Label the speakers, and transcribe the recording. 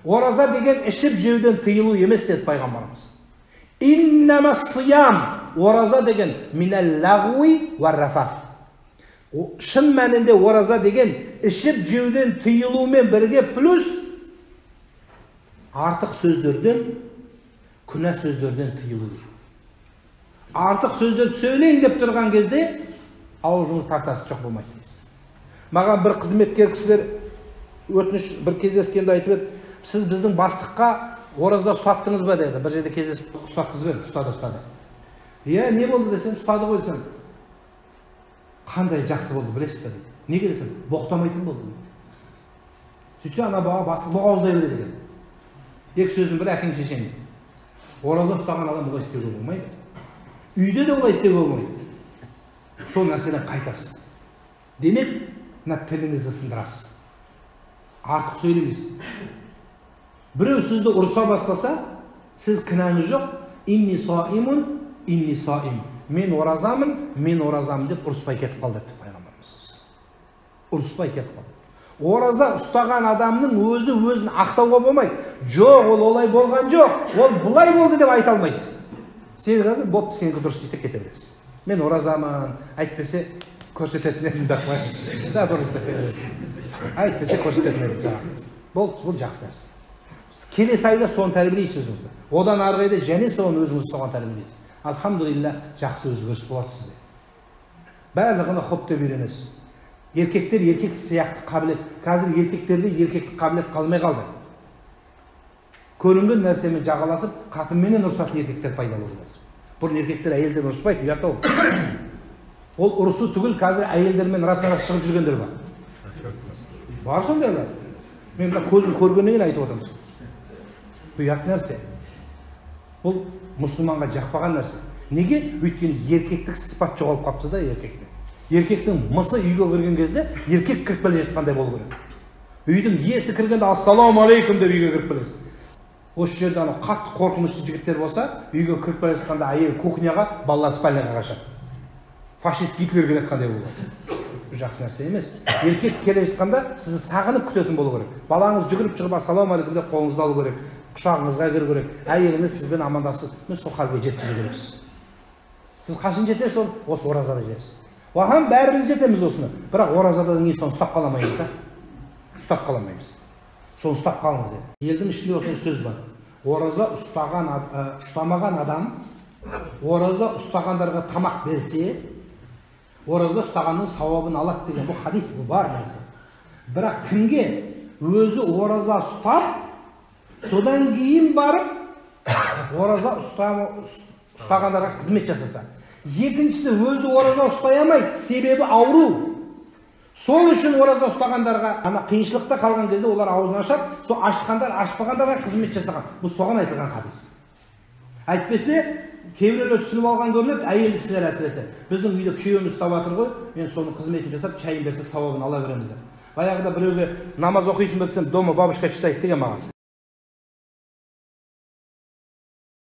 Speaker 1: Ораза деген ішіп жеуден тыйылу емес деді пайғамбарымыз. Иннамас-сиям, ораза деген минал-лағуи уар-рафаф. Шын мәнінде ораза деген ішіп жеуден тыйылумен бірге плюс артық сөздерден, күнә сөздерден тыйылу. Артық сөздерді сөйлейін деп тұрған кезде аузыңыз тартасы жоқ болмайды дейсіз. Маған бір қызметкер кісілер өтініш бір кездескенде айтып еді, сіз біздің бастыққа оразда ұстаттыңыз ба деді. Бір жерде кездесіп ұстатқызып едім, ұстады, ұстады. Иә, не болды десем, ұстады ғой десем, қандай жақсы болды білесіз бе дейді. Неге десем, боқтамайтын болды. Сөйтсе ана бала бастық боғауыздай береді екен. Екі сөздің бірі әкең шешең. Ораза ұстаған адам олай істеуге болмайды. Үйде де олай істеуге болмайды. Сол нәрседен қайтасыз. Демек, мына тіліңізді сындырасыз. Артық сөйлемейсіз. Біреу сізді ұрса бастаса, сіз кінәңіз жоқ. Инни саимун, инни саим. Мен оразамын, мен оразамын деп ұрыспай кетіп қал депті пайғамбарымыз. Ұрыспай кетіп қал. Ораза ұстаған адамның өзі өзін ақтауға болмайды. Жоқ, ол олай болған жоқ, ол былай болды деп айта алмайсыз. Сен бопты, сенікі дұрыс дейді, кете бересіз. Мен оразамын, әйтпесе көрсететін едім деп қоясыз. Да, бұрылып кете бересіз. Әйтпесе көрсететін едім саған. Болды, бұл жақсы нәрсе. Келесі айда соны тәрбиелейсіз өзіңізді. Одан арғы айда және соны өзіңіз соған тәрбиелейсіз. Альхамдулилля, жақсы өзгеріс болады сізде. Барлығына хоп деп үйренесіз. Еркектер еркек сияқты қабілет. Қазір еркектерде еркектік қабілет қалмай қалды. Көрінген нәрсемен жағаласып, қатынменен ұрысатын еркектер пайда болды қазір. Бұрын еркектер әйелдермен ұрыспайды, ұят ол. Ол ұрысу түгіл, қазір әйелдермен рас-рас шығып жүргендер бар. Бар сондайлар. Мен мына көзім көргеннен кейін айтып отырмын. Ұят нәрсе. Бұл мұсылманға жақпаған нәрсе. Неге? Өйткені еркектік сипат жоғалып қалыпты да еркекте. Еркектің мысы үйге кірген кезде еркек кіріп келе жатқандай болу керек. Үйдің иесі кіргенде ассалаумағалейкум деп үйге кіріп келесіз. Осы жерде анау қатты қорқынышты жігіттер болса, үйге кіріп келе жатқанда әйел кухняға, балалар спальняға қашады. Фашист Гитлер келе жатқандай болады. Бұл жақсы нәрсе емес. Еркек келе жатқанда сізді сағынып күтетін болу керек. Балаңыз жүгіріп шығып ассалаумағалейкум деп қолыңызды алу керек. Құшағыңызға кіру керек. Әйеліңіз сізбен амандасып, мен сол халге жеткізу керексіз. Сіз қашан жетесіз ол? Осы оразада жетесіз. Оған бәріміз жетеміз осыны. Бірақ оразадан кейін соны ұстап қала алмаймыз да. Ұстап қала алмаймыз. Соны ұстап қалыңыз деді. Елдің ішінде осындай сөз бар. Ораза ұстаған, ұстамаған адам ораза ұстағандарға тамақ берсе, ораза ұстағанның сауабын алады деген бұл хадис, бұл бар нәрсе. Бірақ кімге өзі ораза ұстап, содан кейін барып ораза ұстағандарға қызмет жасаса. Екіншісі өзі ораза ұстай алмайды, себебі ауру. Сол үшін ораза ұстағандарға, ана қиыншылықта қалған кезде олар аузын ашады, сол ашқандар ашпағандарға қызмет жасаған. Бұл соған айтылған хадис. Әйтпесе, кейбіреулер түсініп алған көрінеді, әйел кісілер әсіресе. Біздің үйде күйеуіміз ұстап жатыр ғой, мен соның қызметін жасап, шайын берсек сауабын ала береміз деп. Баяғыда біреуге намаз оқисың ба десем, дома бабушка читает деген маған.